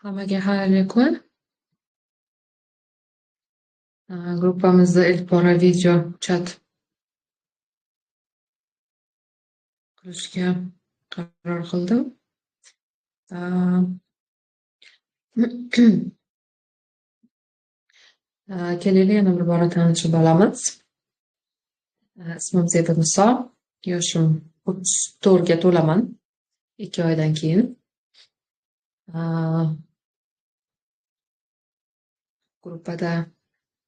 Hammaga xayrli kun. Gruppamizda ilk bora video chat qilishga qaror qildim. Kelinglar, yana bir bora tanishib olamiz. Ismim Zebiniso, yoshim 34 ga to'laman 2 oydan keyin. Gruppada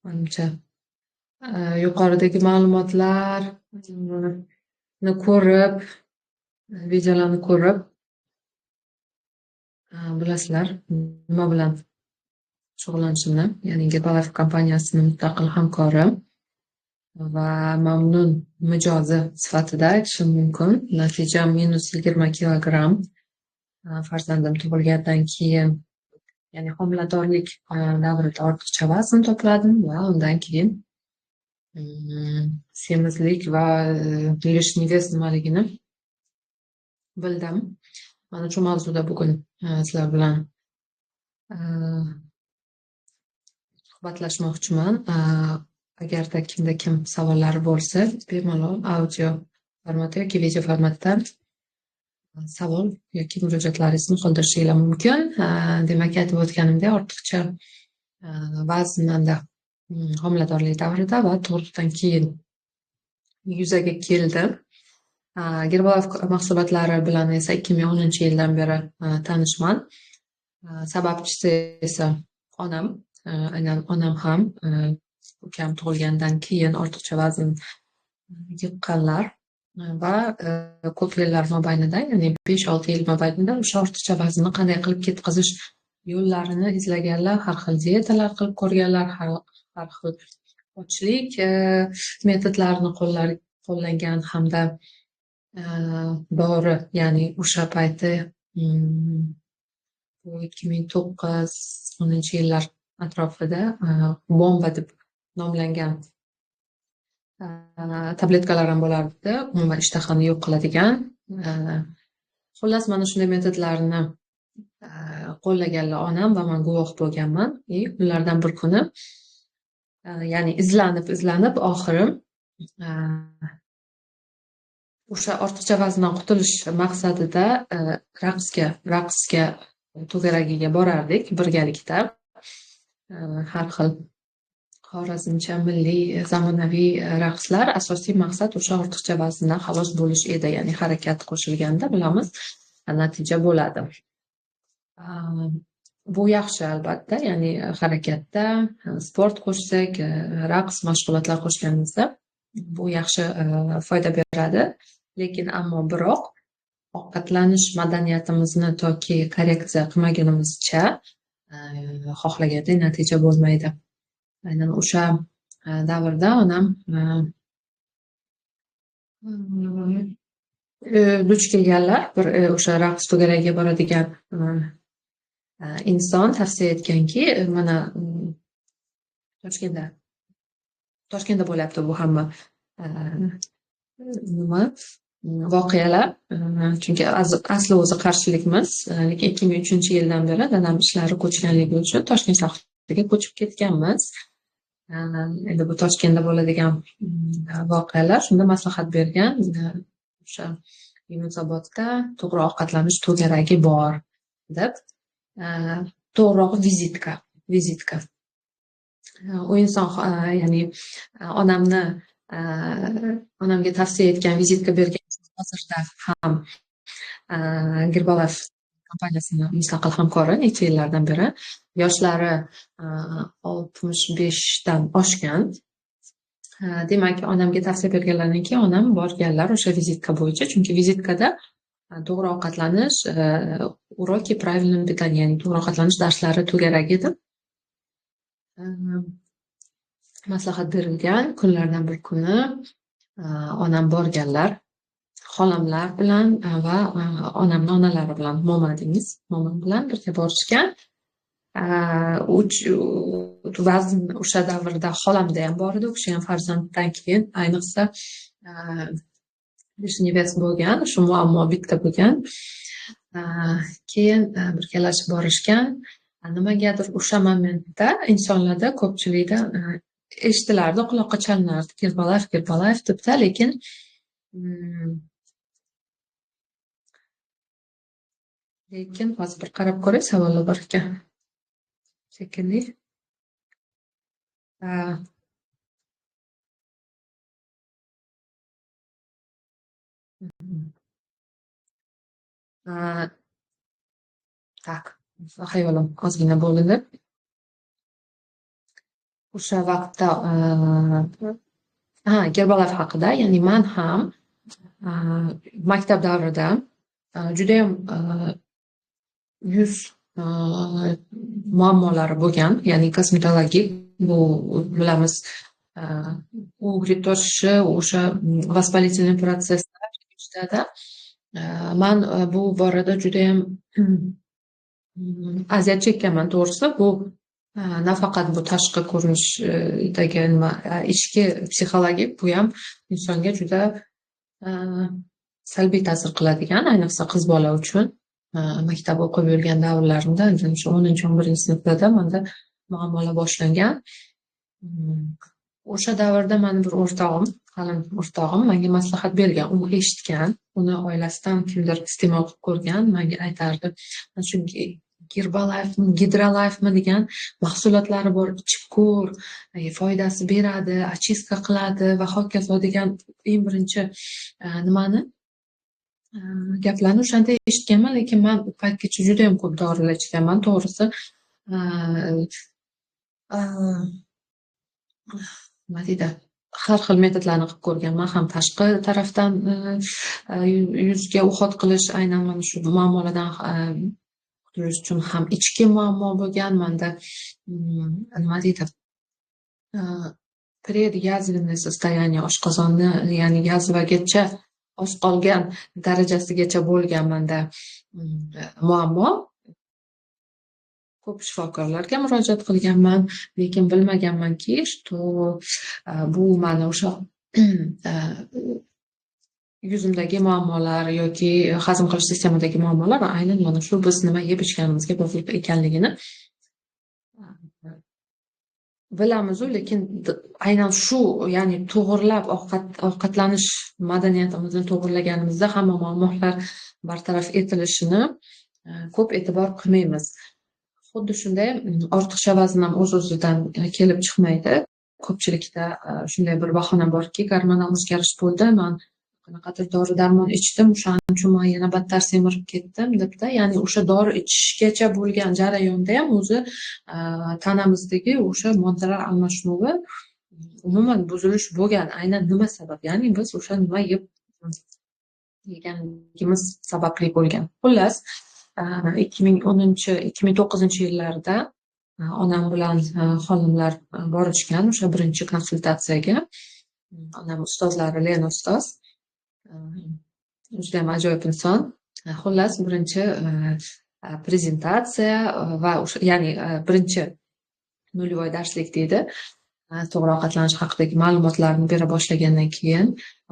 manimcha yuqoridagi ma'lumotlarni ko'rib, videolarni ko'rib bilasizlar nima bilan shug'ullanishimni, ya'ni Herbalife kompaniyasining mustaqil hamkori va mamnun mijozi sifatida aytishim mumkin. Natijam minus 20 kilogramm. Farzandim tug'ilgandan keyin, ya'ni homiladorlik davrida ortiqcha vazn to'pladim va undan keyin semizlik va лишний вес nimaligini bildim. Mana shu mavzuda bugun sizlar bilan suhbatlashmoqchiman. Agarda kimda kim savollari bo'lsa, bemalol audio formatda yoki video formatda savol yoki murojaatlaringizni qoldirishinglar mumkin. Demak, aytib o'tganimdek, ortiqcha vazn menda homiladorlik davrida va tug'ruqdan keyin yuzaga keldi. Herbalife mahsulotlari bilan esa 2010-yildan beri tanishman. Sababchisi esa onam. Aynan onam ham ukam tug'ilgandan keyin ortiqcha vazn yiqqanlar va ko'p yillar mobaynida, ya'ni 5-6 yil mobaynida o'sha ortiqcha vaznni qanday qilib ketkazish yo'llarini izlaganlar, har xil dietalar qilib ko'rganlar, har xil ochlik metodlarini qo'llangan hamda dori, ya'ni o'sha payti bu 2009-10 yillar atrofida bomba deb nomlangan tabletkalar ham bo'lardi, umuman ishtahani yo'q qiladigan. Xullas, mana shunday metodlarni qo'llaganlar onam va men guvoh bo'lganman. Ulardan bir kuni, ya'ni izlanib oxiri o'sha ortiqcha vazndan qutulish maqsadida raqsga to'garagiga borardik birgalikda. Har xil xorazmcha milliy zamonaviy raqslar, asosiy maqsad o'sha ortiqcha vazndan xalos bo'lish edi, ya'ni harakat qo'shilganda bilamiz natija bo'ladi. Bu yaxshi albatta, ya'ni harakatda sport qo'shsak, raqs mashg'ulotlar qo'shganimizda bu yaxshi foyda beradi. Lekin ammo biroq ovqatlanish madaniyatimizni toki korreksiya qilmagunimizcha xohlagandek natija bo'lmaydi. Aynan o'sha davrda onam duch kelganlar, bir o'sha raqs to'garagiga boradigan inson tavsiya etganki, mana Toshkentda bo'lyapti bu hamma nima voqealar, chunki asli o'zi qarshilikmiz, lekin 2003-yildan beri dadam ishlari ko'chganligi uchun Toshkent shahriga ko'chib ketganmiz. Endi bu Toshkentda bo'ladigan voqealar, shunda maslahat bergan o'sha Yunusobodda to'g'ri ovqatlanish to'garagi bor deb, to'g'rirog'i vizitka. U inson, ya'ni onamni onamga tavsiya etgan, vizitka bergan hozirda ham Herbalife kompaniyasini mustaqil hamkori necha yillardan beri, yoshlari 65 dan oshgan. Demak, onamga tavsiya berganlaridan keyin onam borganlar o'sha vizitka bo'yicha, chunki vizitkada to'g'ri ovqatlanish, уроки правильного питания, ya'ni to'g'ri ovqatlanish darslari to'garagi edi. Maslahat berilgan kunlardan bir kuni onam borganlar xolamlar bilan va onamni onalari bilan, momo deymiz, momam bilan birga borishgan. Vazn o'sha davrda xolamda ham bor edi, u kishi ham farzanddan keyin ayniqsa лишний вес bo'lgan, shu muammo bitta bo'lgan. Keyin birgalashib borishgan. Nimagadir o'sha momentda insonlarda, ko'pchilikda eshitilardi, quloqqa chalinardi Herbalife, Herbalife debda, lekin hozir bir qarab ko'ray, savollar bor ekan shekilli. Tak, xayolim ozgina bo'lindi. O'sha vaqtda Herbalife haqida, ya'ni man ham maktab davrida judayam yuz muammolari bo'lgan, ya'ni kosmetologik, bu bilamiz, угри toshishi, o'sha воспалительный protsesslar yuzda. Man bu borada judayam aziyat chekkanman, to'g'risi. Bu nafaqat bu tashqi ko'rinishdagi nima, ichki psixologik, bu ham insonga juda salbiy ta'sir qiladigan, ayniqsa qiz bola uchun. Maktab o'qib yurgan davrlarimda, o'sha 10-11 sinflarda manda muammolar boshlangan. O'sha davrda mani bir o'rtog'im, qalin o'rtog'im menga maslahat bergan. U eshitgan, uni oilasidan kimdir iste'mol qilib ko'rgan, menga aytardi. Shu Herbalifemi, Gidralifemi degan mahsulotlari bor, ichib ko'r, foydasi beradi, очистка qiladi va hokazo degan eng birinchi nimani gaplarni o'shanda eshitganman, lekin man u paytgacha judayam ko'p dorilar ichganman, to'g'risi. Nima deydi, har xil metodlarni qilib ko'rganman, ham tashqi tarafdan yuzga уход qilish, aynan mana shu muammolardan qutulish uchun, ham ichki muammo bo'lgan manda, nima deydi, предъязвенное состояние, oshqozonni, ya'ni yazvagacha oz qolgan darajasigacha bo'lgan manda muammo. Ko'p shifokorlarga murojaat qilganman, lekin bilmaganmanki, что bu mani o'sha yuzimdagi muammolar yoki hazm qilish sistemadagi muammolar aynan mana shu biz nima yeb ichganimizga bog'liq ekanligini bilamizu, lekin aynan shu, ya'ni to'g'irlab ovqatlanish madaniyatimizni to'g'irlaganimizda hamma muammolar bartaraf etilishini ko'p e'tibor qilmaymiz. Xuddi shunday ortiqcha vazn ham o'z o'zidan kelib chiqmaydi. Ko'pchilikda shunday bir bahona borki, gormonal o'zgarish bo'ldi, man qanaqadir dori darmon ichdim, o'shaning uchun man yana battar semirib ketdim debda. Ya'ni o'sha dori ichishgacha bo'lgan jarayonda ham o'zi tanamizdagi o'sha moddalar almashinuvi umuman buzilish bo'lgan. Aynan nima sabab? Ya'ni biz o'sha nima yeb yeganligimiz sababli bo'lgan. Xullas, 2010, 2009-yillarda onam bilan xolamlar borishgan o'sha birinchi konsultatsiyaga. Onam ustozlari Lena ustoz. Judayam ajoyib inson. Xullas, birinchi prezentatsiya va o'sha, ya'ni birinchi нулевой darslik deydi. To'g'ri ovqatlanish haqidagi ma'lumotlarni bera boshlagandan keyin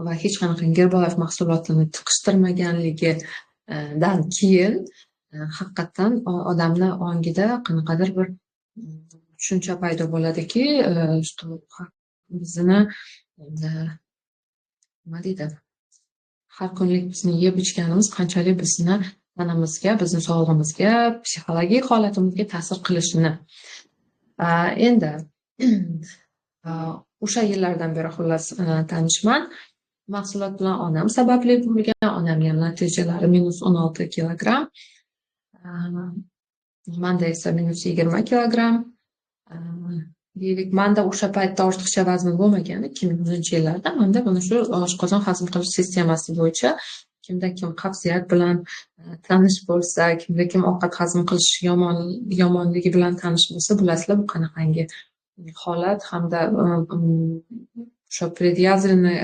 va hech qanaqa Herbalife mahsulotini tiqishtirmaganligidan keyin haqiqatdan odamni ongida qanaqadir bir tushuncha paydo bo'ladiki, что bizni, nima deydi, har kunlik bizni yeb ichganimiz qanchalik bizni tanamizga, bizni sog'lig'imizga, psixologik holatimizga ta'sir qilishini. Endi o'sha yillardan beri, xullas, tanishman. Mahsulot bilan onam sababli bo'lgan. Onamni ham natijalari -16 kilogramm. Manda esa -20 kilogramm. Deylik, manda o'sha paytda ortiqcha vazn bo'lmagan, 2010-yillarda manda mana shu oshqozon hazm qilish sistemasi bo'yicha, kimda kim qabziyat bilan tanish bo'lsa, kimda kim ovqat hazm qilish yomonligi bilan tanish bo'lsa, bilasizlar bu qanaqangi holat hamda o'sha предъязвенный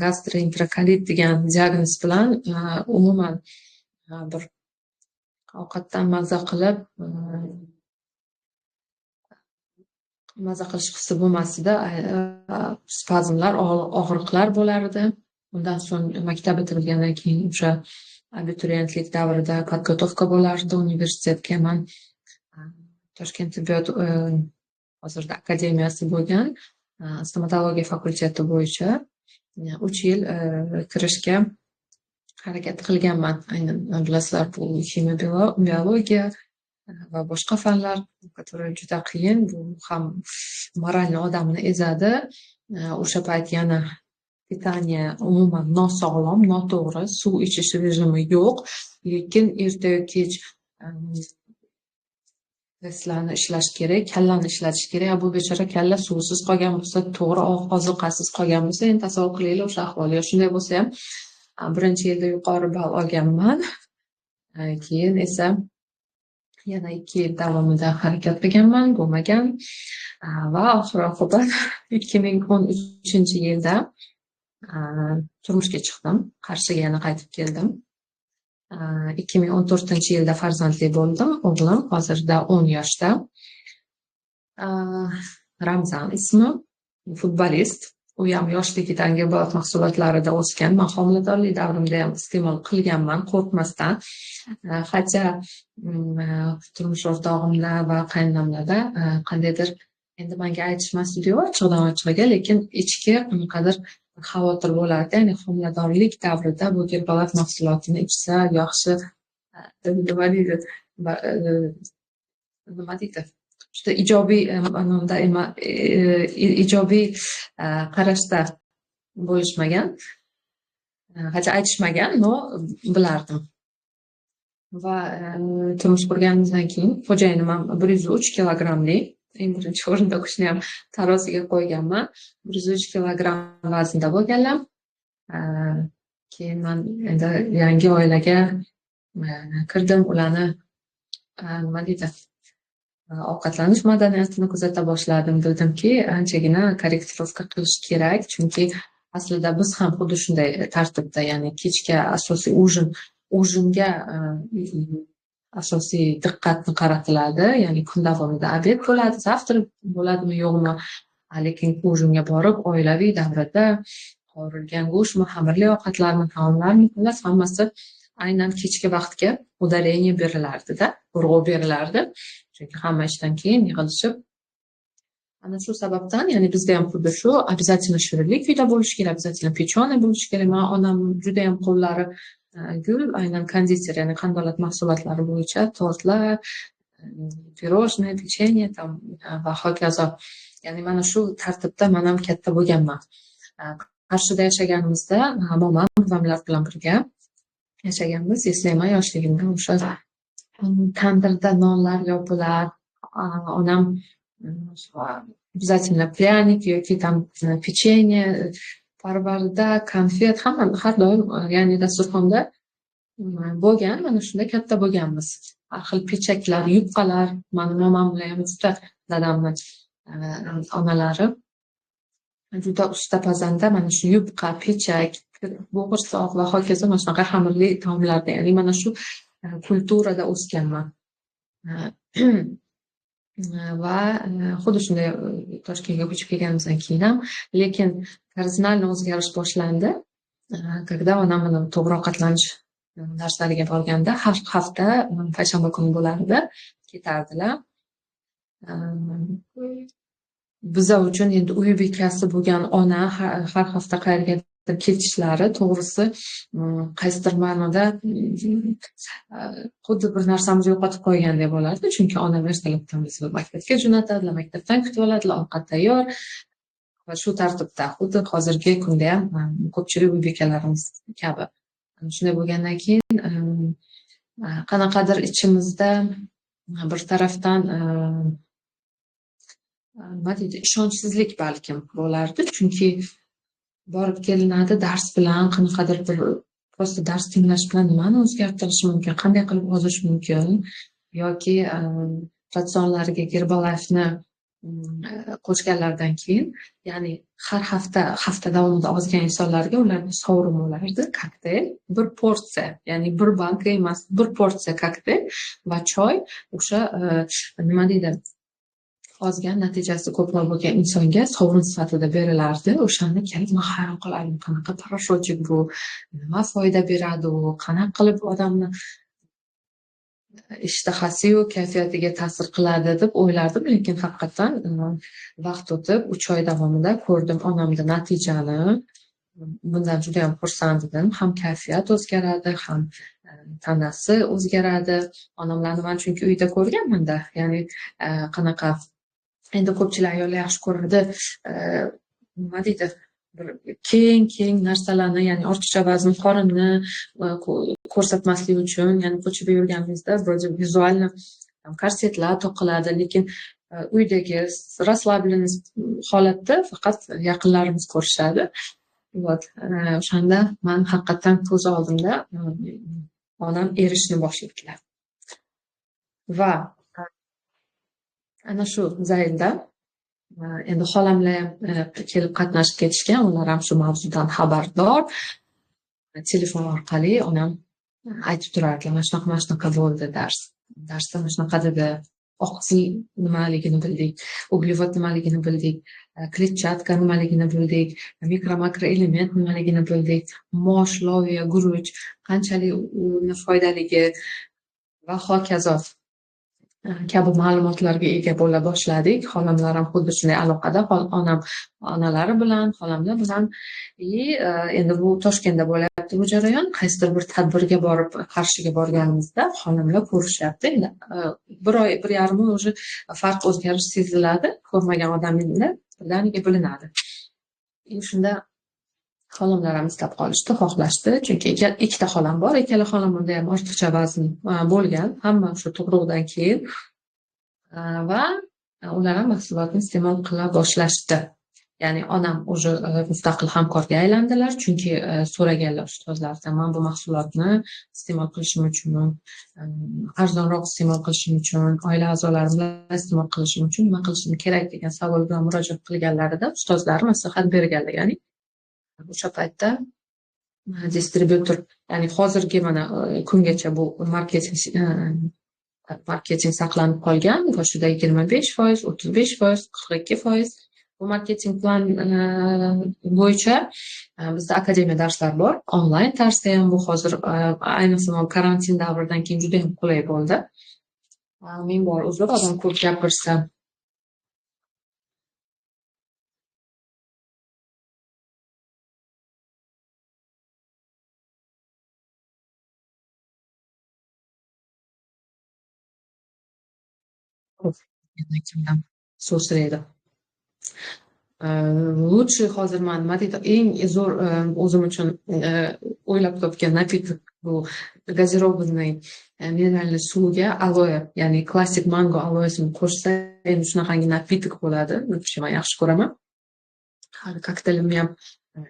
gastroenterokolit degan diagnoz bilan umuman bir ovqatdan maza qilish hissi bo'lmasdi, spazmlar, og'riqlar bo'lardi. Undan so'ng maktab bitirgandan keyin o'sha abituriyentlik davrida подготовка bo'lardi universitetga. Man Toshkent tibbiyot hozirda akademiyasi bo'lgan stomatologiya fakulteti bo'yicha 3 yil kirishga harakat qilganman. Aynan, bilasizlar, bu ximiya, biologiya va boshqa fanlar, которые juda qiyin, bu ham морально odamni ezadi. O'sha payt yana питание umuman nosog'lom, noto'g'ri, suv ichish rejimi yo'q, lekin ertayu kech testlarni ishlash kerak, kallani ishlatish kerak. Bu bechora kalla suvsiz qolgan bo'lsa, to'g'ri oziqasiz qolgan bo'lsa, endi tasavvur qilinglar o'sha ahvolni. Shunday bo'lsa ham birinchi yilda yuqori ball olganman. Keyin esa yana 2 yil davomida harakat qilganman, bo'lmagan va oxir oqibat 2013-yilda turmushga chiqdim. Qarshiga yana qaytib keldim. 2014-yilda farzandli bo'ldim. O'g'lim hozirda 10 yoshda. Ramzan ismi, futbolist. U ham yoshligidan Gerbalife mahsulotlarida o'sgan. Man homiladorlik davrimda ham iste'mol qilganman qo'rqmasdan. Хотя turmush o'rtog'imda va qaynonamlarda qandaydir, endi menga aytishmas ediyu ochiqdan ochig'iga, lekin ichki qanaqadir xavotir bo'lardi. Ya'ni homiladorlik davrida bu Gerbalife mahsulotini ichsa yaxshi, nima deydi, juda ijobiy ma'noda, ijobiy qarashda bo'lishmagan. Хотя aytishmagan, но bilardim. Va turmush qurganimizdan keyin xo'jayinim ham 103 kilogrammli, eng birinchi o'rinda u kishini ham taroziga qo'yganman. 103 kilogramm vaznda bo'lganlar. Keyin man endi yangi oilaga kirdim, ularni, nima deydi, ovqatlanish madaniyatini kuzata boshladim. Bildimki, anchagina корректировка qilish kerak, chunki aslida biz ham xuddi shunday tartibda, ya'ni kechga asosiy ужин ga asosiy diqqatni qaratiladi, ya'ni kun davomida обед bo'ladi, завтрак bo'ladimi, yo'qmi, lekin ужин ga borib oilaviy davrada qovurilgan go'shtmi, xamirli ovqatlarmi, taomlarmi, xullas, hammasi aynan kechki vaqtga ударение berilardida, urg'u berilardi. Chunki hamma ishdan keyin yig'ilishib, ana shu sababdan, ya'ni bizda ham xuddi shu, обязательно shirinlik uyda bo'lishi kerak, обязательно печёный bo'lishi kerak. Mani onam judayam qo'llari gul, aynan konditer, ya'ni qandolat mahsulotlari bo'yicha tortlar, пирожное, pechenye там va hokazo. Ya'ni mana shu tartibda man ham katta bo'lganman. Qarshida yashaganimizda momam, buvamlar bilan birga yashaganmiz. Eslayman, yoshligimda o'sha tandirda nonlar yopilar, onam обязательно пряник yoki там pechenye, parvarda, konfet hamma har doim, ya'ni dasturxonda bo'lgan. Mana shunda katta bo'lganmiz. Har xil pechaklar, yupqalar, mani momam bilan ham usta, dadamni onalari juda usta pazanda, mana shu yupqa, pechak, bo'g'irsoq va hokazo, mana shunaqa xamirli taomlarda, ya'ni mana shu культура da o'sganman. Va xuddi shunday Toshkentga ko'chib kelganimizdan keyin ham, lekin кардинальный o'zgarish boshlandi, когда onam mana to'g'ri ovqatlanish darslariga borganda, har hafta payshanba kuni bo'lardi, ketardilar. Biza uchun endi uy bekasi bo'lgan ona har hafta qayergadir ketishlari, to'g'risi, qaysidir ma'noda xuddi bir narsamizni yo'qotib qo'ygandek bo'lardi. Chunki onam ertalabdan bizni maktabga jo'natadilar, maktabdan kutib oladilar, ovqat tayyor va shu tartibda, xuddi hozirgi kunda ham ko'pchilik uy bekalarimiz kabi. Shunday bo'lgandan keyin qanaqadir ichimizda bir tarafdan, nima deydi, ishonchsizlik balkim bo'lardi. Chunki borib kelinadi dars bilan, qanaqadir bir просто dars tinglash bilan nimani o'zgartirish mumkin, qanday qilib ozish mumkin yoki ratsionlariga Gerbalifeni qo'shganlaridan keyin, ya'ni har hafta, hafta davomida ozgan insonlarga ularni sovrin bo'lardi: kokteyl, bir porsiya, ya'ni bir banka emas, bir porsiya kokteyl va choy. O'sha, nima deydi, ozgan, natijasi ko'proq bo'lgan insonga sovrin sifatida berilardi. O'shani kelib man hayron qolardim: qanaqa порошочек bu, nima foyda beradi u, qanaqa qilib odamni ishtahasiyu kayfiyatiga ta'sir qiladi deb o'ylardim, lekin haqiqatdan vaqt o'tib 3 oy davomida ko'rdim onamda natijani. Bundan juda ham xursand edim. Ham kayfiyat o'zgaradi, ham tanasi o'zgaradi. Onamlarni man chunki uyda ko'rganman-da, ya'ni qanaqa endi ko'pchilik ayollar yaxshi ko'radi, nima deydi, bir keng narsalarni, ya'ni ortiqcha vazn qorinni ko'rsatmaslik uchun, ya'ni ko'chada yurganimizda вроде vizualni korsetlar toqiladi, lekin uydagi расслабленность holatda faqat yaqinlarimiz ko'rishadi. Вот, o'shanda man haqiqatdan ko'z oldimda onam erishni boshladilar. Va ana shu zaylda endi xolamlar ham kelib qatnashib ketishgan, ular ham shu mavzudan xabardor. Telefon orqali onam aytib turardilar, mana shunaqa, mana shunaqa bo'ldi dars. Darsda mana shunaqa dedi, oqsil nimaligini bildik, uglevod nimaligini bildik, kletchatka nimaligini bildik, mikro makro element nimaligini bildik, mosh, loviya, guruch qanchalik uni foydaligi va hokazo kabi ma'lumotlarga ega bo'la boshladik. Xolamlar ham xuddi shunday aloqada, onam onalari bilan, xolamlar bilan. Endi bu Toshkentda bo'lyapti bu jarayon. Qaysidir bir tadbirga borib, Qarshiga borganimizda xolamlar ko'rishyapti. Endi bir oy, 1,5 oy уже farq, o'zgarish seziladi. Ko'rmagan odamda birdaniga bilinadi. Shunda xolamlar ham istab qolishdi, xohlashdi. Chunki ikkita xolam bor, ikkala xolamda ham ortiqcha vazn bo'lgan, hamma shu tug'ruqdan keyin va ular ham mahsulotni iste'mol qila boshlashdi. Ya'ni onam уже mustaqil hamkorga aylandilar, chunki so'raganlar ustozlardan, men bu mahsulotni iste'mol qilishim uchun, arzonroq iste'mol qilishim uchun, oila a'zolarim bilan iste'mol qilishim uchun nima qilishim kerak degan savol bilan murojaat qilganlarida ustozlari maslahat berganlar. Ya'ni o'sha paytda distribyutor, ya'ni hozirgi mana kungacha bu marketing saqlanib qolgan, boshida 25%, 35%, 42%. Bu marketing plan bo'yicha bizda akademiya darslar bor, onlayn tarzda ham bu hozir ayniqsa karantin davridan keyin juda ham qulay bo'ldi. Ming bor uzr, odam ko'p gapirsa. So'z so'raydi. Лучше hozir man nima deydi, eng zo'r o'zim uchun o'ylab topgan напиток bu газированный mineralli suvga aloe, ya'ni klassik mango aloesini qo'shsa, endi shunaqangi напиток bo'ladi. Buni man yaxshi ko'raman. Hali kokteylimni ham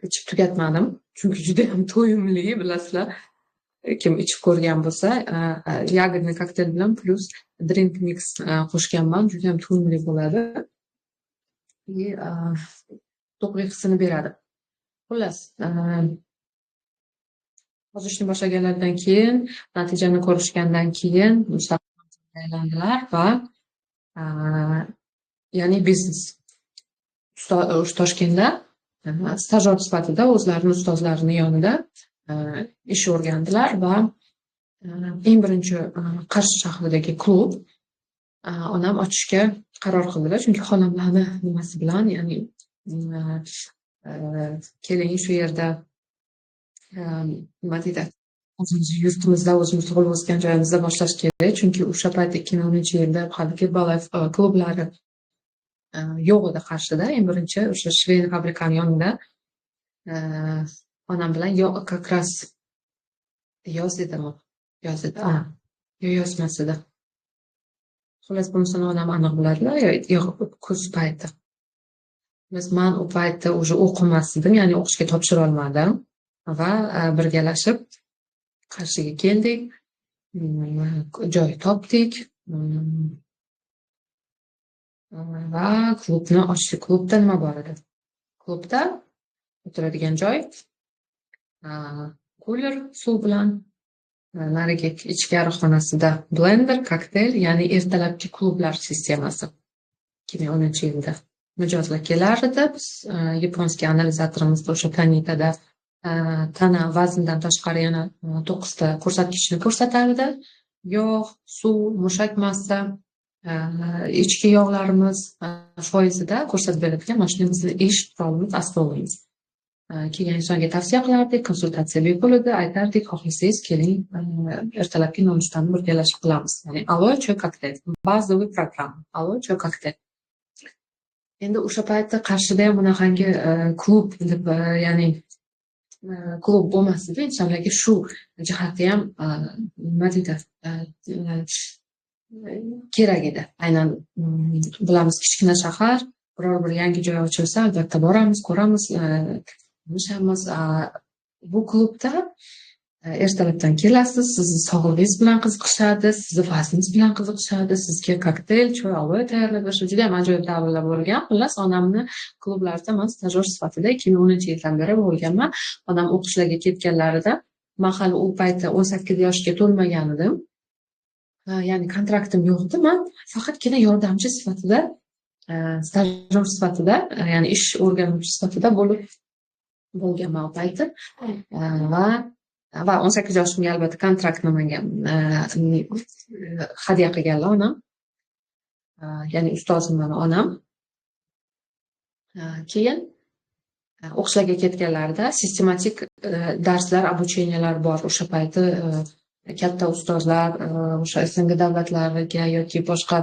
ichib tugatmadim, chunki juda ham to'yimli, bilasizlar. Kim ichib ko'rgan bo'lsa, ягодный kokteyl bilan plus drink mix qo'shganman, juda ham to'yimli bo'ladi. To'qlik hissini beradi. Xullas, ozishni boshlaganlaridan keyin, natijani ko'rishgandan keyin mustaqil aylandilar va ya'ni biznes Toshkentda stajyor sifatida o'zlarini ustozlarini yonida ish o'rgandilar va eng birinchi Qarshi shahridagi klub onam ochishga qaror qildilar, chunki xolamlarni nimasi bilan, ya'ni keling shu yerda nima deydi, o'zimiz yurtimizda, o'zimiz tug'ilib o'sgan joyimizda boshlash kerak, chunki o'sha payt 2010-yilda haligi Herbalife klublari yo'q edi Qarshida. Eng birinchi o'sha shveyniy fabrikani yonida onam bilan как раз yoz edimi? Yoz edi. Yo yoz emas edi. Xullas, bunisini onam aniq biladilar, yo kuz payti. Xullas, man u paytda уже o'qimas edim, ya'ni o'qishga topshira olmadim va birgalashib Qarshiga keldik, joy topdik va klubni ochdik. Klubda nima bor edi? Klubda o'tiradigan joy, kuler suv bilan, narigi ichkari xonasida blender, kokteyl, ya'ni ertalabki klublar sistemasi. 2010-yilda mijozlar kelar edi. Biz yaponskiy analizatorimizda o'sha Tanitada tana vazndan tashqari yana 9 ta ko'rsatkichni ko'rsatar edi. Yog', suv, mushak massa, ichki yog'larimiz foizida ko'rsatib beradigan mana shunday bizni ish qurolimiz, asbobimiz. Kelgan insonga tavsiya qilardik, konsultatsiya bepul edi, aytardik, xohlasangiz keling, ertalabki nonushtani birgalashib qilamiz. Ya'ni aloe choy kokteyl, bazaviy programma, aloe choy kokteyl. Endi o'sha paytda Qarshida ham bunaqangi klub deb, ya'ni klub bo'lmas edi. Insonlarga shu jihati ham, nima deydi, kerak edi. Aynan bilamiz, kichkina shahar, biror bir yangi joy ochilsa, albatta boramiz, ko'ramiz, tanishamiz. Bu klubda ertalabdan kelasiz, sizni sog'lig'ingiz bilan qiziqishadi, sizni vazningiz bilan qiziqishadi, sizga kokteyl, choy, aloe tayyorlab berishadi. Judayam ajoyib davrlar bo'lgan. Xullas, onamni klublarida man stajyor sifatida 2010-yildan beri bo'lganman. Onam o'qishlarga ketganlarida man hali u paytda 18 yoshga to'lmagan edim. Ya'ni kontraktim yo'q edi. Man faqatgina yordamchi sifatida, stajyor sifatida, ya'ni ish o'rganuvchi sifatida bo'lib bo'lganman u payti. Va 18 yoshimga albatta kontraktni menga hadya qilganlar onam. Ya'ni ustozim mani onam. Keyin o'qishlarga ketganlarida sistematik darslar, обучения lar bor. O'sha payti katta ustozlar o'sha СНГ davlatlariga yoki boshqa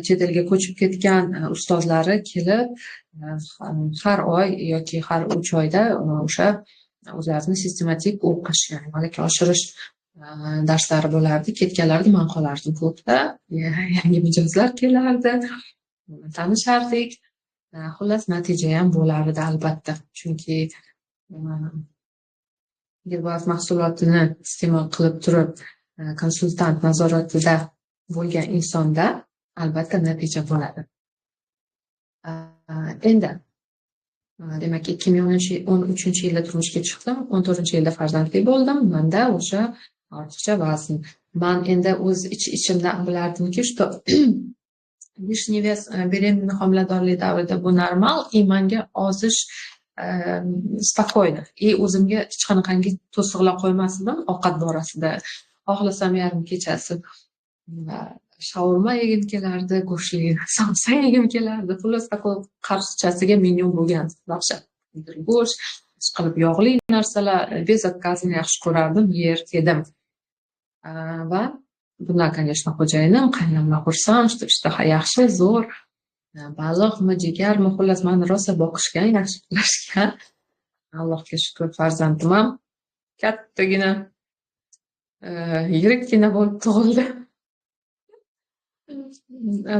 chet elga ko'chib ketgan ustozlari kelib, har oy yoki har 3 oyda o'sha o'zlarini sistematik o'qish, ya'ni malaka oshirish darslari bo'lardi. Ketganlarida man qolardim klubda. Yangi mijozlar kelardi, tanishardik. Xullas, natija ham bo'lardi albatta. Chunki Herbalife mahsulotini iste'mol qilib turib, konsultant nazoratida bo'lgan insonda albatta natija bo'ladi. Endi demak, 2013-yilda turmushga chiqdim, 14-yilda farzandli bo'ldim. Manda o'sha ortiqcha vazn. Man endi o'z ich-ichimdan bilardimki, что лишний вес беременный, homiladorlik davrida bu normal и manga ozish спокойно. И o'zimga hech qanaqangi to'siqlar qo'ymas edim ovqat borasida. Xohlasam, yarim kechasi shaurma yegim kelardi, go'shtli somsa yegim kelardi. Xullas, такой qarshichasiga menyu bo'lgan dahshat. Go'sht, ishqilib yog'li narsalar безотказно yaxshi ko'rardim, yer edim. Va bundan, конечно, xo'jayinim, qaynonam xursand, что ishtaha yaxshi, zo'r. Baliqmi, jigarmi, xullas, mani rosa boqishgan, yaxshi qilishgan. Allohga shukur, farzandim ham kattagina, yirikkina bo'lib tug'ildi.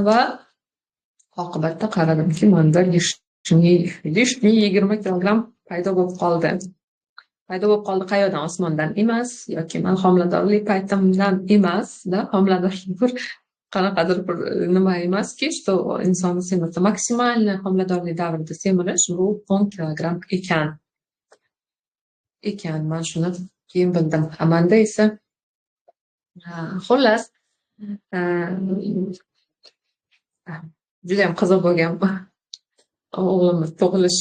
Va oqibatda qaradimki, manda лишний 20 kilogramm paydo bo'lib qoldi. Paydo bo'lib qoldi qayoqdan? Osmondan emas yoki man homiladorlik paytimdan emas-da, homiladorlik bir qanaqadir bir nima emaski, что insonni semirsa, максимальный homiladorlik davrida semirish bu 10 kilogramm ekan. Ekan, man shuni keyin bildim. A manda esa, xullas, judayam qiziq bo'lgan o'g'limiz tug'ilish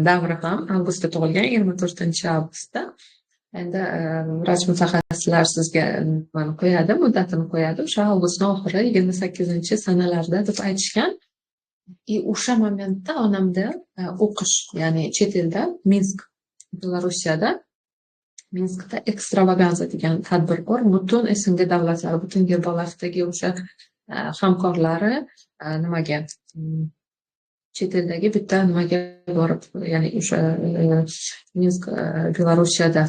davri ham avgustda tug'ilgan, 24-avgustda. Endi vrach mutaxassislar sizga nimani qo'yadi, muddatini qo'yadi. O'sha avgustni oxiri, 28-sanalarda deb aytishgan. И o'sha momentda onamda o'qish, ya'ni chet elda, Minsk, Belarusiyada, Minskda Ekstravaganza degan tadbir bor. Butun СНГ davlatlari, butun Herbalifedagi o'sha hamkorlari nimaga, chet eldagi bitta nimaga borib, ya'ni o'sha Minsk, Belarusiyada,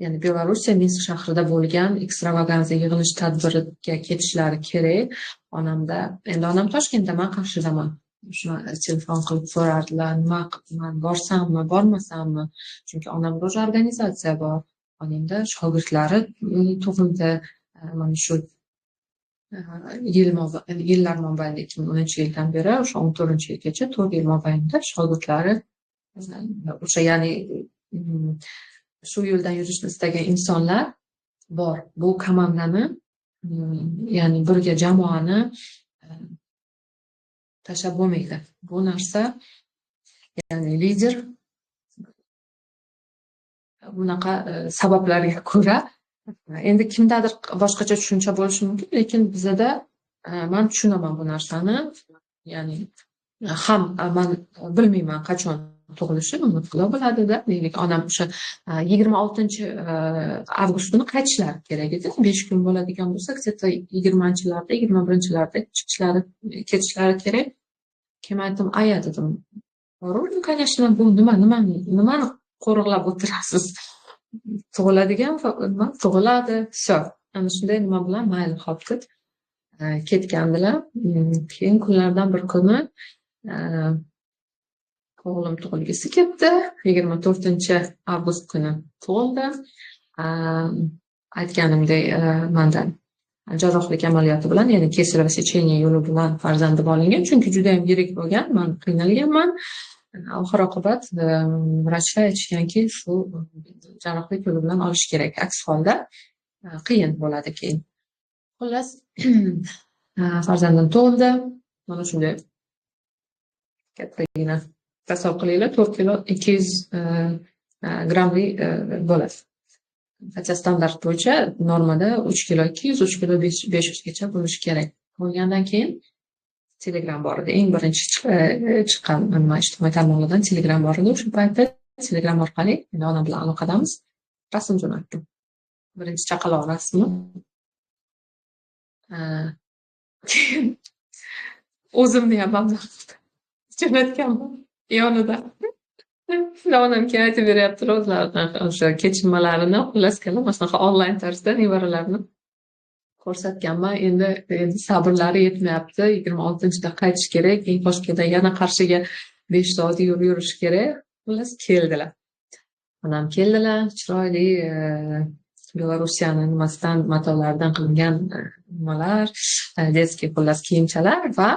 ya'ni Belorussiya Minsk shahrida bo'lgan Ekstravaganza yig'ilish tadbiriga ketishlari kerak. Onamda endi, onam Toshkentda, man Qarshidaman. Shuni telefon qilib so'rardilar, nima, man borsammi, bormasammi? Chunki onamda уже organizatsiya bor. Onamda shogirdlari tug'ildi. Mana shu yil yillar mobaynida, 2010-yildan beri o'sha 14-yilgacha 4 yil mobaynida shogirdlari o'sha, ya'ni shu yo'ldan yurishni istagan insonlar bor. Bu komandani, ya'ni birga jamoani tashlab bo'lmaydi. Bu narsa, ya'ni lider bunaqa sabablarga ko'ra Endi kimdadir boshqacha tushuncha bo'lishi mumkin, lekin bizada man tushunaman bu narsani. Ya'ni ham man bilmayman, qachon tug'ilishi, uni Xudo biladida. Deylik, onam o'sha 26-avgust kuni qaytishlari kerak edi. 5 kun bo'ladigan bo'lsa, где-то 20-larda, 21-larda chiqishlari, ketishlari kerak. Keyin aytdim: "Aya", dedim, "Ну, конечно, bu nima, nimani, nimani qo'riqlab o'tirasiz? Tug'iladigan nima tug'iladi, всё". Ana shunday nima bilan "Mayli, xo'p", deb ketgandilar. Keyin kunlardan bir kuni o'g'lim tug'ilgisi kelibdi. 24-avgust kuni tug'ildi. Aytganimdek, mandan jarrohlik amaliyoti bilan, ya'ni кесарево сечение yo'li bilan farzandim olingan, chunki judayam yirik bo'lgan, man qiynalganman. Oxir oqibat vrachlar aytishganki, shu jarrohlik yo'li bilan olish kerak, aks holda qiyin bo'ladi keyin. Xullas, farzandim tug'ildi. Mana shunday kattagina, tasavvur qilinglar, 4 kilo 200 grammli bola. Хотя standart bo'yicha normada 3 kilo 200, 3 kilo 500gacha bo'lishi kerak. Bo'lgandan keyin Telegram bor edi. Eng birinchi chiqqan nima, ijtimoiy tarmoqlardan Telegram bor edi o'sha paytda. Telegram orqali endi onam bilan aloqadamiz. Rasm jo'natdim. Birinchi chaqaloq rasmi. Keyin o'zimni ham mablag' jo'natganman yonida. Onam keyin aytib beryaptilar o'zlarini o'sha kechinmalarini. Xullas kalom, mana shunaqa onlayn tarzda nevaralarni ko'rsatganman. Endi sabrlari yetmayapti. 26-da qaytish kerak. Keyin Toshkentdan yana Qarshiga 5 soat yo'l yurish kerak. Xullas, keldilar. Onam keldilar, chiroyli Belarusiyani nimasidan, matolaridan qilingan nimalar, детский, xullas, kiyimchalar va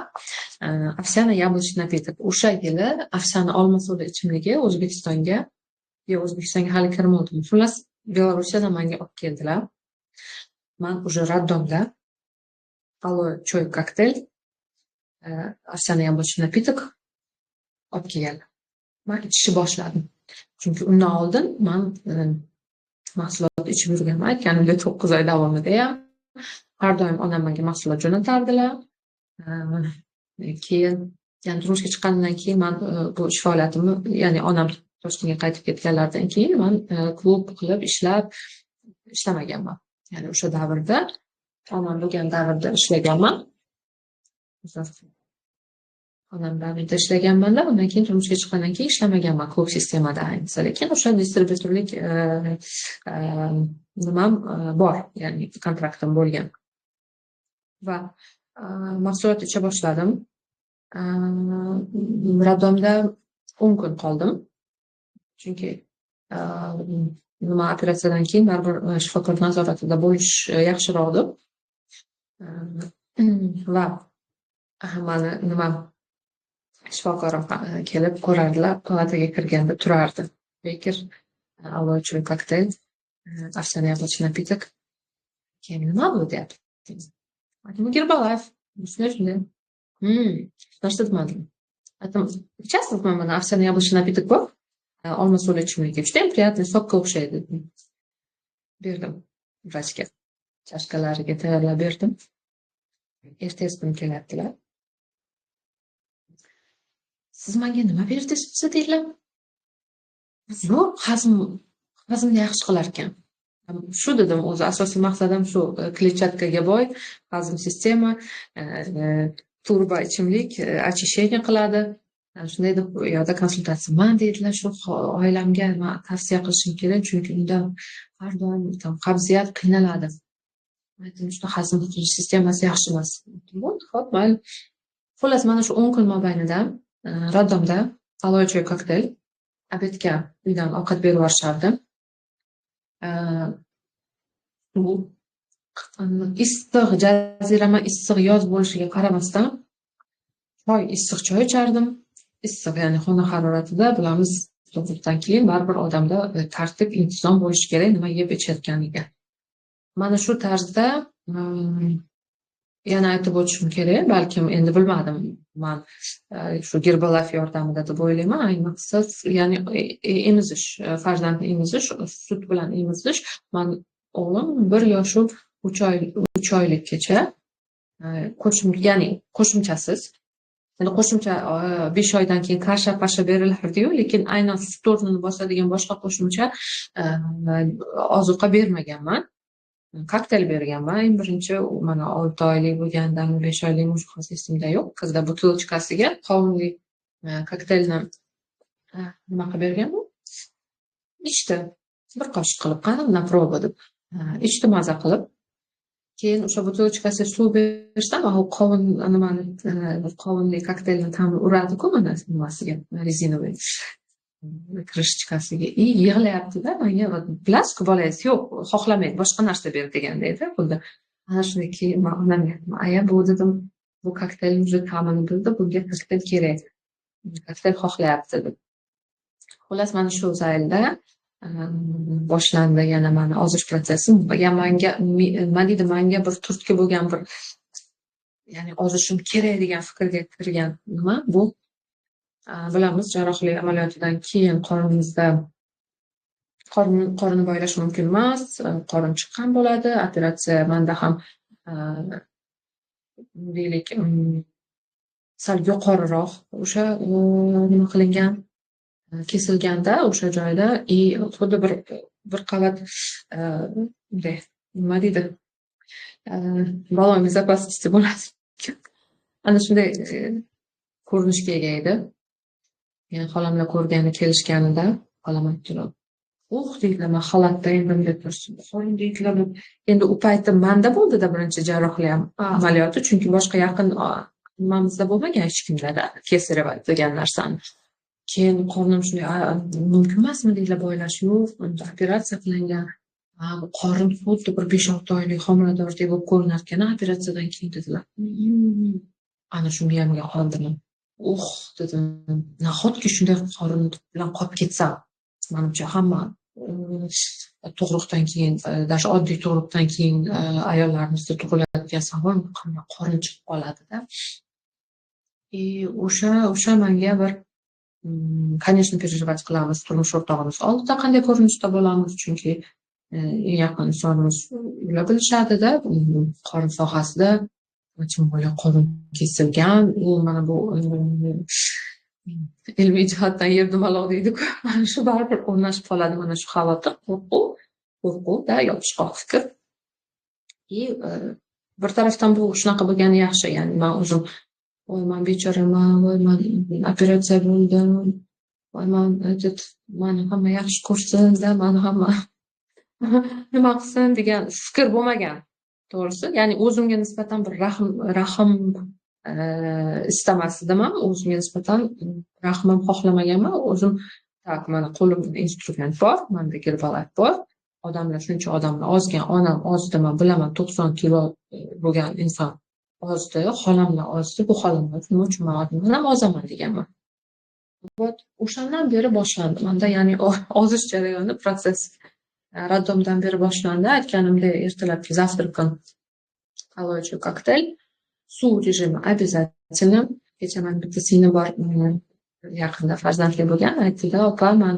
овсяно-яблочный напиток. O'sha yili овсяно olma suvli ichimligi O'zbekistonga, yo'q, O'zbekistonga hali kirmovdim. Xullas, Belorussiyadan menga olib keldilar. Man уже роддом da aloe choy kokteyl, овсяно-яблочный напиток olib kelganlar. Man ichishni boshladim. Chunki undan oldin man mahsulot ichib yurganman. Aytganimdek, 9 oy davomidayam har doim onam menga mahsulot jo'natardilar. Keyin, ya'ni turmushga chiqqanimdan keyin man bu ish faoliyatimni, ya'ni onam Toshkentga qaytib ketganlaridan keyin man klub qilib ishlab, ishlamaganman. Ya'ni o'sha davrda, onam bo'lgan davrda ishlaganman. Onam davrida ishlaganmanda, undan keyin turmushga chiqqandan keyin ishlamaganman klub sistemada ayniqsa, lekin o'sha distribyutorlik nimam bor, ya'ni kontraktim bo'lgan. Va mahsulot icha boshladim. Роддом da 10 kun qoldim. Chunki nima, operatsiyadan keyin baribir shifokor nazoratida bo'lish yaxshiroq deb. Va mani nima, shifokorim kelib ko'rardilar, palataga kirganda turardi. Beker, aloe choy kokteyl, овсяно-яблочный напиток. Keyin "Nima bu?" deyapti. Aytdim: "Gerbalife". Shunday, shunday. Hech narsa demadim. Aytdim: "Ichasizmi, mana овсяно-яблочный напиток bor. Olma suvli ichimligi. Judayam приятный, сок ka o'xshaydi", dedim. Berdim vrachga. Chashkalariga tayyorlab berdim. Ertasi kuni kelyaptilar. "Siz menga nima berdingiz o'zi?" deydilar. "Bu hazmni yaxshi qilarkan". "Shu", dedim, "o'zi asosiy maqsadim shu, kletchatkaga boy, hazm sistema, turbo ichimlik, очищение qiladi". Shunday deb u yoqda konsultatsiya. "Man", deydilar, "shu oilamga man tavsiya qilishim kerak, chunki unda har doim qabziyat, qiynaladi". Aytdim, shu hazm qilish sistemasi yaxshi emas. Bo'ldi, xo'p, mayli. Xullas, mana shu 10 kun mobaynida роддом da aloe choy kokteyl, обед ga uydan ovqat berib yuborishardi. Bu issiq, jazirama issiq yoz bo'lishiga qaramasdan choy, issiq choy ichardim. Issiq, ya'ni xona haroratida, bilamiz, tug'ruqdan keyin baribir odamda tartib, intizom bo'lishi kerak nima yeb ichayotganiga. Mana shu tarzda yana aytib o'tishim kerak, balkim endi bilmadim, man shu Gerbalife yordamida deb o'ylayman, ayniqsa, ya'ni emizish, farzandni emizish, sut bilan emizish, man O'g'lim 1 yoshu 3 oy, 3 oylikgacha ya'ni qo'shimchasiz. Endi qo'shimcha 5 oydan keyin kasha pasha berilardiyu, lekin aynan sut o'rnini bosadigan boshqa qo'shimcha ozuqa bermaganman. Kokteyl berganman. Eng birinchi mana 6 oylik bo'lgandami, 5 oylikmi, hozir esimda yo'q. Qizda бутылочка siga qovunli kokteylni nima qilib berganman. Ichdi. Bir qoshiq qilib, qani, на проба deb. Ichdi maza qilib. Keyin o'sha бутылочка siga suv bersam, u qovun nimani, qovunli kokteylni ta'mi uradi-ku mana nimasiga, резиновый крышечка siga. И yig'layapti-da manga, bilasizku, bolangiz yo'q, xohlamaydi, boshqa narsa ber degandayda xuddi. Ana shundan keyin man onamga aytdim: "Aya, bu, dedim, bu kokteylni уже ta'mini bildi, bunga kokteyl kerak. Kokteyl xohlayapti", deb. Xullas, mana shu zaylda boshlandi yana mani ozish protsessim. Ya manga, nima deydi, manga bir turtki bo'lgan bir, ya'ni ozishim kerak degan fikrga kirgan nima bu, bilamiz, jarrohlik amaliyotidan keyin qornimizda qorinni boylash mumkin emas, qorin chiqqan bo'ladi. Operatsiya manda ham, deylik, sal yuqoriroq o'sha nima qilingan, kesilganda o'sha joyda и xuddi bir qavat bunday, nima deydi, баллон безопасности bo'ladi, ana shunday ko'rinishga ega edi. Yani xolamlar ko'rgani kelishganida xolam aytdilar: "Uh", deydilar, "man xalatda endi bunday tursin, qorin", deydilar. Endi u payti manda bo'ldida birinchi jarrohlik amaliyoti, chunki boshqa yaqin nimamizda bo'lmagan hech kimdada кесарево degan narsani. Keyin qornim shunday, mumkin emasmi, deydilar, boylash? Yo'q, operatsiya qilingan. Qorin xuddi bir 5-6 oylik homiladordek bo'lib ko'rinar ekan operatsiyadan keyin, dedilar. Ana shu miyamga qoldimi. Uh, dedim, nahotki shunday qorin bilan qolib ketsam? Manimcha, hamma tug'ruqdan keyin, даже oddiy tug'ruqdan keyin ayollarimizda tug'iladigan savol: qorin chiqib qoladida. И o'sha manga bir, конечно, переживать qilamiz, turmush o'rtog'imiz oldida qanday ko'rinishda bo'lamiz, chunki eng yaqin insonimiz, ular bilishadida qorin sohasida, тем более qorin kesilgan, u mana bu ilmiy jihatdan yer dumaloq deydiku, mana shu baribir o'rnashib qoladi, mana shu xavotir, qo'rquv, qo'rquvda yopishqoq fikr. И bir tarafdan bu shunaqa bo'lgani yaxshi, ya'ni man o'zim: "Voy, man bechoraman, voy, man operatsiya bo'ldim, voy, man этот, mani hamma yaxshi ko'rsin-da, mani hamma nima qilsin" degan fikr bo'lmagan, to'g'risi. Ya'ni o'zimga nisbatan bir rahm istamas edim ham, o'zimga nisbatan rahm ham xohlamaganman. O'zim так, mana qo'limda instrument bor, manda Gerbalife bor. Odamlar, shuncha odamlar ozgan, onam ozdi, man bilaman, 90 kilo bo'lgan inson ozdi, xolamlar ozdi, bu xolamlar, nima uchun man ozman, man ham ozaman deganman. Вот o'shandan beri boshlandi manda, ya'ni ozish jarayoni, protsess роддом dan beri boshlandi. Aytganimdek, ertalabki завтрак im коллоидный kokteyl, suv rejimi обязательно. Kecha mani bitta singlim bor, yaqinda farzandli bo'lgan, aytdida: "Opa, man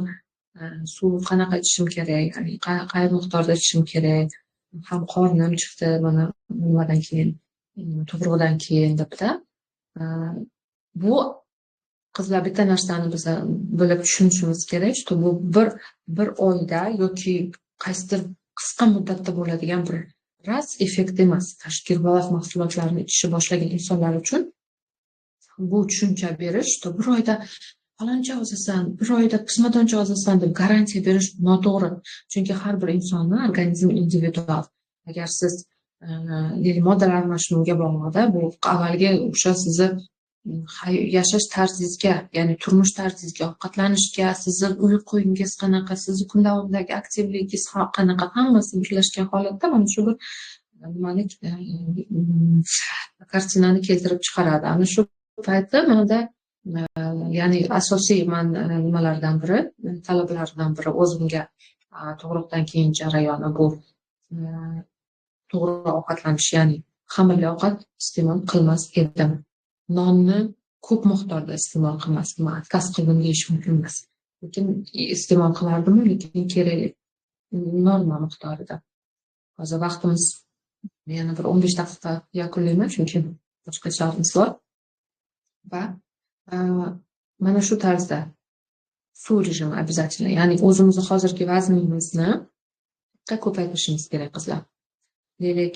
suv qanaqa ichishim kerak, ya'ni qay miqdorda ichishim kerak, ham qornim chiqdi mana nimadan keyin, tug'ruqdan keyin", debda. Bu qizlar, bitta narsani biza bilib tushunishimiz kerak, что bu bir oyda yoki qaysidir qisqa muddatda bo'ladigan bir раз effekt emas. Gerbalife mahsulotlarini ichishni boshlagan insonlar uchun bu tushuncha berish, что bir oyda faloncha ozasan, bir oyda qismadoncha ozasan deb garantiya berish noto'g'ri. Chunki har bir insonni organizmi individual. Agar siz, deylik, moddalar almashinuviga bog'liqda, bu avvalgi o'sha sizni yashash tarzingizga, ya'ni turmush tarzingizga, ovqatlanishga, sizni uyqungiz qanaqa, sizni kun davomidagi aktivligingiz qanaqa, hammasi birlashgan holatda mana shu bir nimani, kartinani keltirib chiqaradi. Ana shu payti manda, ya'ni asosiy man nimalardan biri, talablardan biri o'zimga tug'ruqdan keyin jarayoni bu to'g'ri ovqatlanish, ya'ni xamirli ovqat iste'mol qilmas edim. Nonni ko'p miqdorda iste'mol qilmasdim. Отказ qildim deyish mumkin emas. Lekin iste'mol qilardim, lekin kerakli norma miqdorida. Hozir vaqtimiz yana bir 15 daqiqa yakunlayman, chunki boshqa ishlarimiz bor. Va mana shu tarzda suv rejimi обязательно, ya'ni o'zimizni hozirgi vaznimizni ko'paytirishimiz kerak, qizlar. Deylik,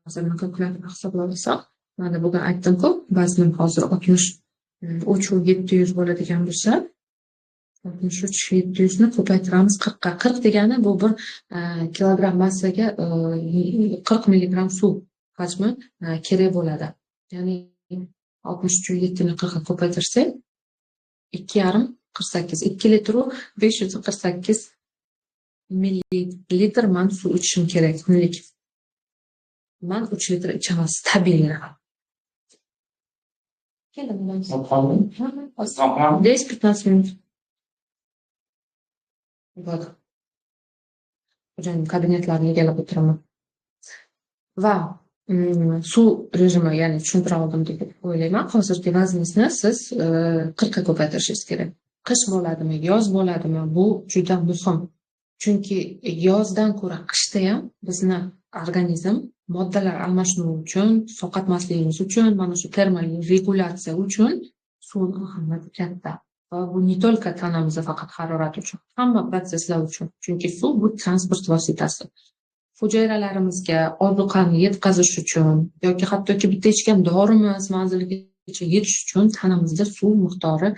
hozir kalkulyator hisoblab olsam, mana bugun aytdim-ku, vaznim hozir 63,700 bo'ladigan bo'lsa, 63,700 ni ko'paytiramiz 40 ga. 40 degani bu bir kilogramm massaga 40 milligramm suv hajmi kerak bo'ladi. Ya'ni 63,7 ni 40 ga ko'paytirsak, 2,5, 48, 2 litru 548 millilitr man suv ichishim kerak kunlik. Man 3 litr ichaman стабильно. Keldim. 10-15 minut. Вот. Xo'jayinim kabinetlarini egallab o'tiraman. Va suv rejimi, ya'ni tushuntira oldim deb o'ylayman. Hozirgi vazningizni siz 40 ga ko'paytirishingiz kerak. Qish bo'ladimi, yoz bo'ladimi, bu juda muhim. Chunki yozdan ko'ra qishda ham bizni organizm moddalar almashinuvi uchun, sovqotmasligimiz uchun, mana shu termoregulyatsiya uchun suvni ahamiyati katta. Va bu не только tanamizda faqat harorat uchun, hamma protsesslar uchun. Chunki suv bu transport vositasi. Hujayralarimizga ozuqani yetkazish uchun yoki hattoki bitta ichgan dorimiz manziligacha yetish uchun tanamizda suv miqdori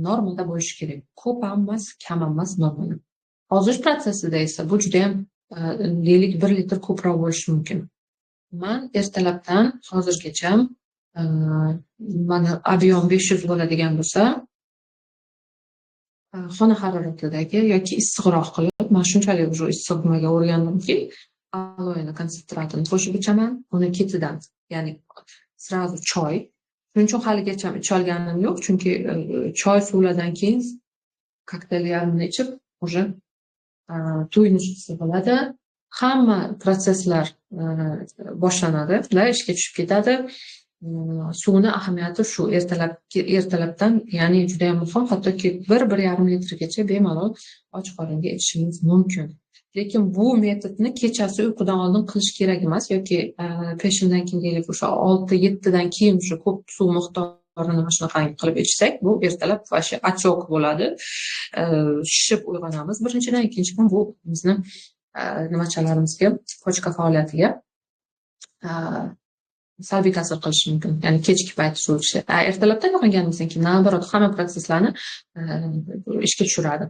normada bo'lishi kerak. Ko'p ham emas, kam ham emas, normada. Ozish protsessida esa bu judayam, deylik, 1 litr ko'proq bo'lishi mumkin. Man ertalabdan hozirgacha, mana объем 500 bo'ladigan bo'lsa, xona haroratidagi yoki issiqroq qilib, man shunchalik уже issiq nimaga o'rgandimki, aloeni konsentratini qo'shib ichaman, uni ketidan, ya'ni сразу choy. Shuning uchun haligacha icholganim yo'q, chunki choy suvlardan keyin kokteyl yarmini ichib, уже to'yinish hissi bo'ladi. Hamma protsesslar boshlanadi, ishga tushib ketadi. Suvni ahamiyati shu ertalabdan, ya'ni judayam muhim, hattoki 1-1,5 litrgacha bemalol och qoringa ichishimiz mumkin. Lekin bu metodni kechasi uyqudan oldin qilish kerak emas yoki peshindan keyin, deylik, o'sha 6-7 dan keyin o'sha ko'p suv miqdorini mana shunaqangi qilib ichsak, bu ertalab вообще отек bo'ladi. Shishib uyg'onamiz birinchidan, ikkinchidan bu bizni nimachalarimizga, почка faoliyatiga salbiy ta'sir qilishi mumkin. Ya'ni kechki payt suv ichish. Ertalabdan uyg'onganimizdan keyin, наоборот, hamma protsesslarni ishga tushiradi.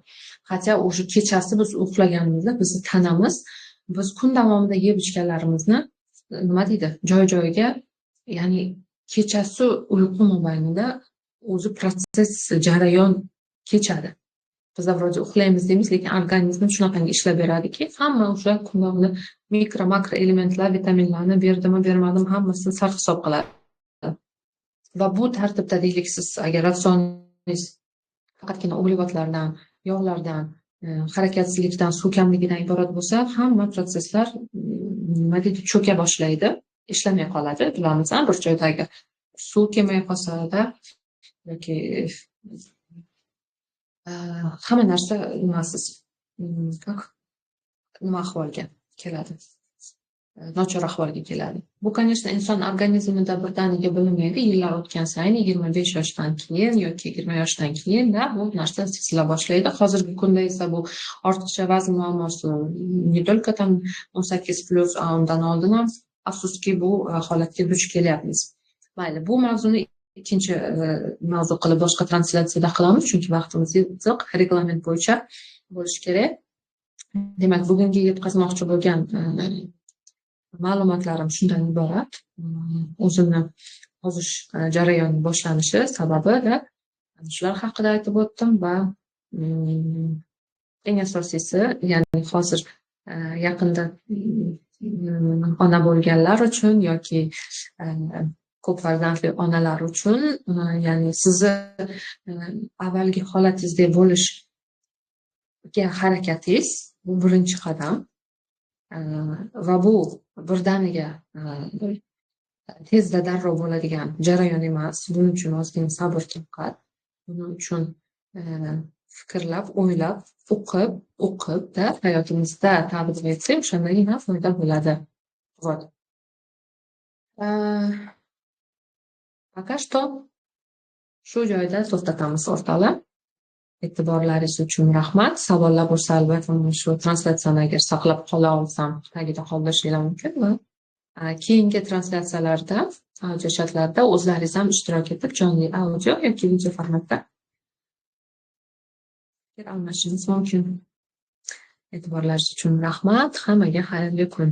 Хотя уже kechasi biz uxlaganimizda bizni tanamiz biz kun davomida yeb ichganlarimizni, nima deydi, joy joyiga, ya'ni kechasi uyqu mobaynida o'zi protsess, jarayon kechadi. Biz вроде uxlaymiz deymiz, lekin organizm shunaqangi ishlab beradiki, hamma o'sha kun davomida mikro, makro elementlar, vitaminlarni berdimi, bermadimi, hammasini sarhisob qiladi. Va bu tartibda, deylik, siz agar ratsioningiz faqatgina uglevodlardan, yog'lardan, harakatsizlikdan, suv kamligidan iborat bo'lsa, hamma protsesslar, nima deydi, cho'ka boshlaydi, ishlamay qoladi. Bilamiz, bir joydagi suv kelmay qolsada yoki hamma narsa nimasiz, как, nima ahvolga keladi, nochor ahvolga keladi. Bu, конечно, inson organizmida birdaniga bilinmaydi, yillar o'tgan sayin, 25 yoshdan keyin yoki 20 yoshdan keyinda bu narsa sezila boshlaydi. Hozirgi kunda esa bu ortiqcha vazn muammosi не только там 18+, undan oldin ham, afsuski, bu holatga duch kelyapmiz. Mayli, bu mavzuni ikkinchi mavzu qilib boshqa translyatsiyada qilamiz, chunki vaqtimiz ziq, reglament bo'yicha bo'lishi kerak. Demak, bugungi yetkazmoqchi bo'lgan ma'lumotlarim shundan iborat. O'zimni ozish jarayoni boshlanishi sababida shular haqida aytib o'tdim va eng asosiysi, ya'ni hozir yaqinda ona bo'lganlar uchun yoki ko'p farzandli onalar uchun, ya'ni sizni avvalgi holatingizdek bo'lishga harakatingiz bu birinchi qadam va bu birdaniga tezda darrov bo'ladigan jarayon emas. Buning uchun ozgina sabr toqat, buning uchun Fikrlab, o'ylab, o'qib, o'qib-da hayotimizda tatbiq etsak, o'shandagina foyda bo'ladi. Вот. Пока что shu joyda to'xtatamiz, o'rtoqlar. E'tiborlaringiz uchun rahmat. Savollar bo'lsa, albatta, shu translyatsiyani agar saqlab qola olsam, tagida qoldirishinglar mumkin va keyingi translyatsiyalarda, audio chatlarda o'zlaringiz ham ishtirok etib, jonli audio yoki video formatda fikr almashishingiz mumkin. E'tiborlaringiz uchun rahmat. Hammaga xayrli kun.